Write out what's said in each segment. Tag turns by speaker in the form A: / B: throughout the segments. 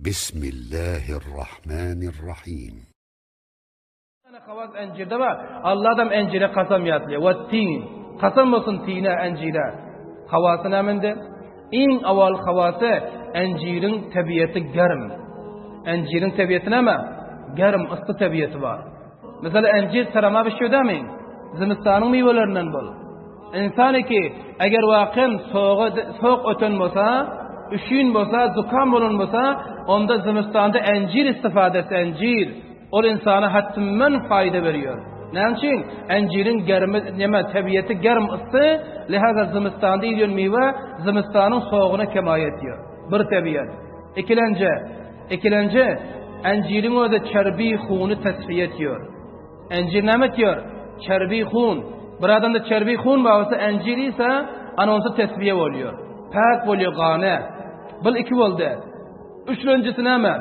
A: Bismillahirrahmanirrahim.
B: Hawas enjirde bar. Allah'dan enjire kasam ýatlýar. We tin. Kasam bolsun tine, enjire. Hawasy nämende? Iň awal hawasy enjiriň tebiýeti germ. Enjiriň tebiýeti näme? Germ, yssy tebiýeti bar. Mesela enjir tarama bişiyor dämi? Zimistanyň miwelerinden bol. Insan ki, eger waken soga sok öten bolsa, üşün bolsa, zukam bolan bolsa, onda zimistanda enjir istifade etse, enjir Ol ynsana hatymdan faýda berýär. Näme üçin? Enjiriň germi, näme, tebiýeti germ yssy, lihaza zymystanda iýilýän miwe zymystanyň sogugyna kemaýa etýär. Bir tebiýet. Ikilenji, ikilenji, enjiriň özi çerbi huny tesfiýe etýär. Enjir näme etýär? Çerbi hun. Bir adamda çerbi hun bar bolsa, enjir iýse, ana onsa tesfiýe bolýar. Päk bolýar gany. Bul iki boldy. Üçlenjisi näme?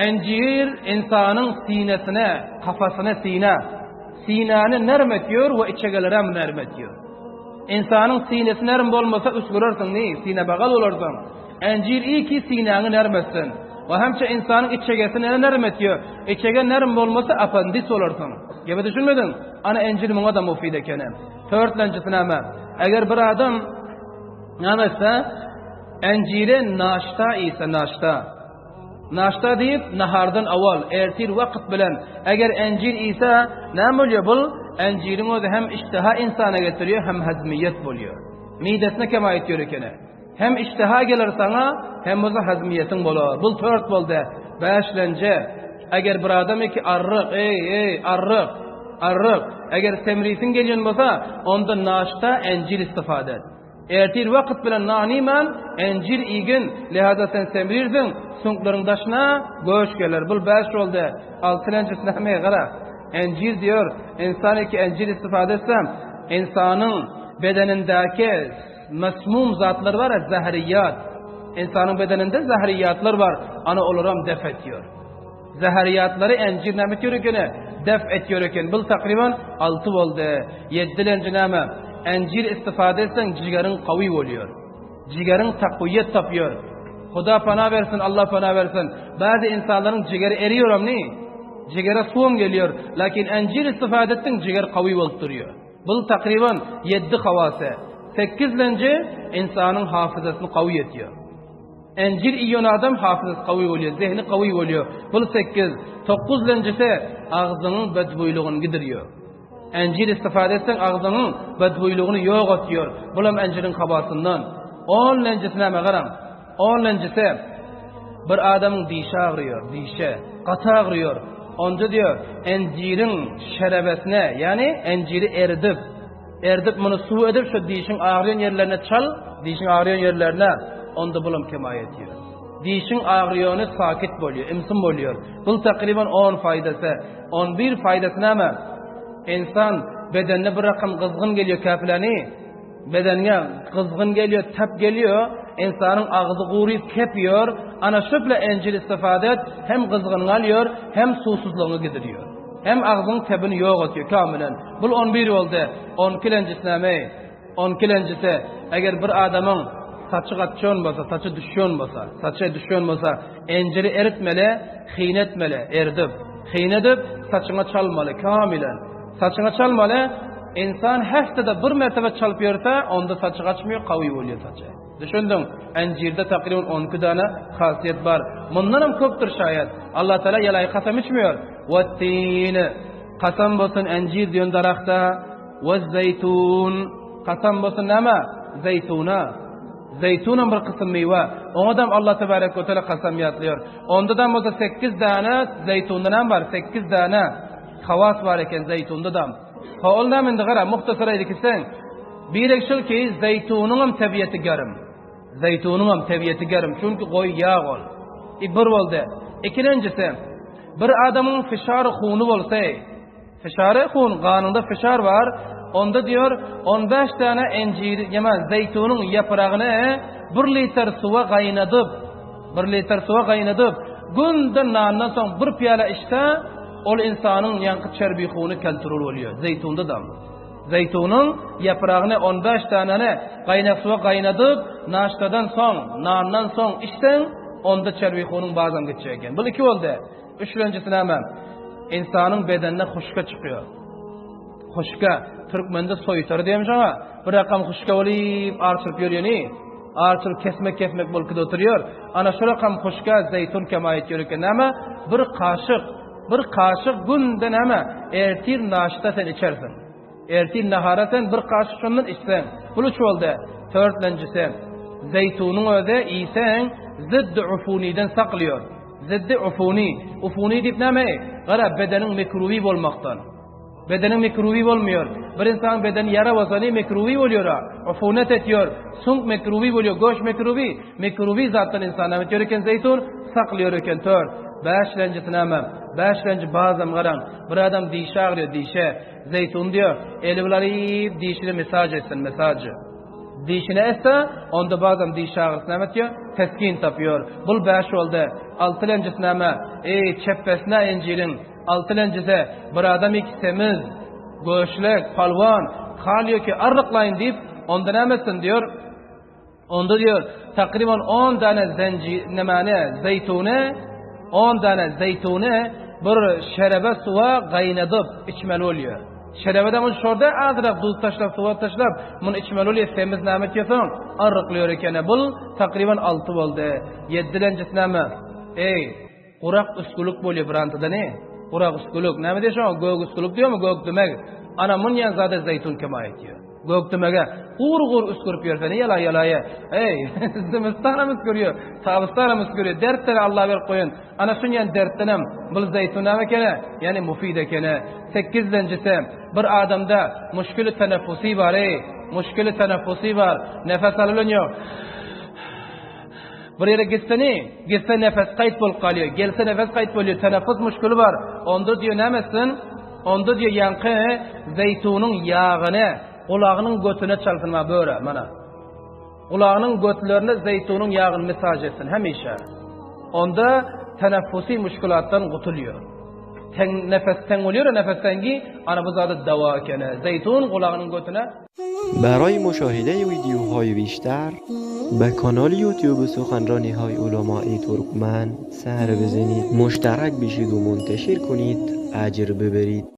B: Enjir ynsanyň sinesine, kafasyna sine. Sinäni nerm etýär we içegelerem nerm etýär. Ynsanyň sinesi nerm bolmasa üsgürersiň, ni, sinebagal bolarsyň. Enjir iý ki sinäňi nerm etsin. We hemçe ynsanyň içegesini nerm etýär. Içege nerm bolmasa apendis bolarsyň. Gebe düşünmediň? Ana enjir muňa-da mufid ekeni. Törtlenjisi näme? Eger bir adam näme etse, Enjire naşta iýse naşta. Naşta diýip nahardan awal, ertir wagt bilen eger enjir iýse näme bolýar bul? Enjiriň özi hem iştaha insana getirýär hem hazmiýet bolýar. Midesine kema etýär ekeni. Hem iştaha geler saňa hem bolsa hazmiýetiň bolar. Bul tört boldy. Bäşlenje. Eger bir adam eki arryk, eý, eý, arryk, arryk. Eger semrisiň gelýän bolsa, onda naşta enjir istifade et. Ertir wagt bilen nan iýmän, enjir iýgin, lihaza sen semrirsiň, süňkleriň daşyna göş geler. Bul bäş boldy. Altynjysy näme, gara? Enjir diýer, ynsan iki enjir istifade etse, ynsanyň bedenindäki mesmum zatlar bar, zähriýat. Ynsanyň bedeninde zähriýatlar bar, ana olaram def etýär. Zähriýatlary enjir näme etýär ekeni? Def etýär eken. Bul takryban alty boldy. Ýeddilenji näme? Enjir istifade etseň jigeriň gawy bolýar. Jigeriň takwiýet tapýar. Huda pana bersin, Allah pana bersin. Bäzi insanlaryň jigeri eriýoram ni? Jigere suwam gelýär. Lakin enjir istifade etdiň jiger gawy bolup durýar. Bul takryban ýeddi hawasy. Sekizlenji insanyň hafyzasyny gawy etýär. Enjir iýen adam hafyzasy gawy bolýar, zehni gawy bolýar. Bul sekiz, dokuzlenjisi agzyňyň bedbuýlugyny gidirýär. Enjir istifade etseň agzyňyň bedbuýlugyny ýok etýär. Bulam enjiriň habasyndan. Onlenjisi näme garaň? Onlenjisi bir adamyň dişi agryýar, dişi gaty agryýar. Onda diýýär, enjiriň şerebesine, ýagny enjiri eridip, Erdip muny suw edip şu dişiň agryýan ýerlerine çal, dişiň agryýan ýerlerine, onda bulam kemaýa etýär. Dişiň agryýany sakit bolýar, imsim bolýar. Bul takryban on faýdasy. On bir faýdasy näme? Ynsan bedenine bir rakam gyzgyn gelýär käpileni, bedeniňe gyzgyn gelýär, tap gelýär, ynsanyň agzy guryp kepýär, ana şu bile enjir istifade et, hem gyzgynyňy alýar, hem suwsuzlygyňy gidirýär. Hem agzyň tebini ýok etýär kamilen. Bul on bir boldy. On ikilenjisi näme? On ikilenjisi, eger bir adamyň saçy gaçýan bolsa, saçy düşýän bolsa, saçy düşýän bolsa, enjiri eritmeli, hine etmeli, eridip, hine edip, saçyňa çalmaly, kamilen. Saçyňa çalmaly, ynsan heftede bir mertebe çalyp ýörse, onda saçy gaçmaýar, gawy bolýar saçy. Düşündiň? Enjirde takryban on iki dana hasiýet bar. Mundanam köpdür şaýat. Allah Taala ýalaýy kasam içmeýär. Wat-tin. Kasam bolsun enjir diýen daragta. Waz-zeýtun. Kasam bolsun näme? Zeýtuna. Zeýtunam bir kysym miwe. Oňadam Allah tebarek we teala kasam ýatlaýar. Ondadam bolsa sekiz dana zeýtundan hem bar, sekiz dana hawas bar eken zeýtundadam. Ha ol näme indi gara, muhtasar aýdyp gitseň, Birek şul ki, zeýtunyňam tebiýeti germ. Zeýtunyňam tebiýeti germ, çünki goýy ýag ol. I bir boldy. Ikilenjisi, bir adamyň fişary huny bolsa, fişary hun, ganyňda fişar bar, onda diýor, 15 däne enjir, ýa zeýtunyň ýapragyny bir litr suwa gaýnadyp, bir litr suwa gaýnadyp, günde nandan soň bir pyýala içse, ol ynsanyň ýaňky çerbi huny kontrol bolýar, zeýtunda-da. Zeýtunyň ýapragyny on bäş dänäni gaýnag suwa gaýnadyp, naştadan soň, nandan soň içseň, Onda çerwihunyň bazam gitjek eken. Bul iki boldy. Üçlenjisi näme? Ynsanyň bedenine huşka çykýar. Huşka, türkmende soýtar diýem şoňa. Bir rakam huşka bolup arçyryp ýörýäni, arçyryp kesmek-kesmek bolup gidip oturýar. Ana şu rakam huşka zeýtun kemaýat ýör eken. Näme? Bir kaşyk, bir kaşyk günde näme? Ertir naşta sen içersiň. Ertir nahara sen bir kaşyk şondan içseň. Bul üç boldy. Törtlenjisi, zeýtunyň özi iýseň ziddi ufuniden saklýar. Ziddi ufuni. Ufuni diýip näme? Gara bedeniň mikrubi bolmakdan. Bedeniň mikrubi bolmaýar. Bir insan bedeni ýara bolsa ne mikrubi bolýar-a? Ufunet etýär. Süňk mikrubi bolýar, göş mikrubi. Mikrubi zatdan insan näme etýär eken zeýtun? Saklaýar eken tört. Bäşlenjisi näme? Bäşlenji bazam garaň. Bir adam dişi agyrýar, dişe. Zeýtun diýýär. Eli bilen alyp dişine mesaj etsin, mesajy. Dişine etse, onda bazam diş agyrysy näme etýär? Teskin tapýar. Bul bäş boldy. Altylenjisi näme? Eý, çepbesine injiliň. Altylenjisi, bir adam iki semiz, göşlek, palwan, halýa ki arryklaýyn diýip, onda näme etsin diýýär? Onda diýýär, takryban on däne zenji, nämäni, zeýtuny, on däne zeýtuny bir şerebe suwa gaýnadyp içmeli bolýar. Şerebede muny şorda azrak duz taşlap, suwa taşlap, muny içmeli bolýar, semiz näme etýärsoň, arryklaýar ekeni. Bul takryban alty boldy. Ýedilenjisi näme? Eý, Gurak üsgülik bolýa birantada ne? Gurak üsgülik. Näme diýýär şoňa? Gök üsgülik diýýärmi? Gök dümek. Ana munýan zada zeýtun kema aýtýar. Gök dümege gur-gur üsgürip ýörse ne ýala ýalaýa. Eý, zimistanam üsgürýär, tabystanam üsgürýär. Dertleri Alla berip goýan. Ana şunýan dertdenem bul zeýtun näme ekeni? Ýani mufid ekeni. Sekizlenjisi bir adamda muşkili teneffusi bar, eý, muşkili teneffusi bar. Nefes alylan ýok. Bir ýere gitseni, gitse nefes gaýt bolup galýar. Gelse nefes gaýt bolýar. Teneffus muşkili bar. Onda diýýär näme etsin? Onda diýýär ýaňky zeýtunyň ýagyny gulagynyň götüne çalsyn ma böre mana. Gulagynyň götlerine zeýtunyň ýagyny mesaj etsin hemişe. Onda teneffusi muşkulatdan gutulýar. Teň nefes teň bolýar, nefes teňgi, ana bu zada dawa ekeni. Zeýtun gulagynyň götüne
C: برای مشاهده ویدیوهای بیشتر به کانال یوتیوب سخنرانی های علمای ترکمن سر بزنید مشترک بشید و منتشر کنید اجر ببرید.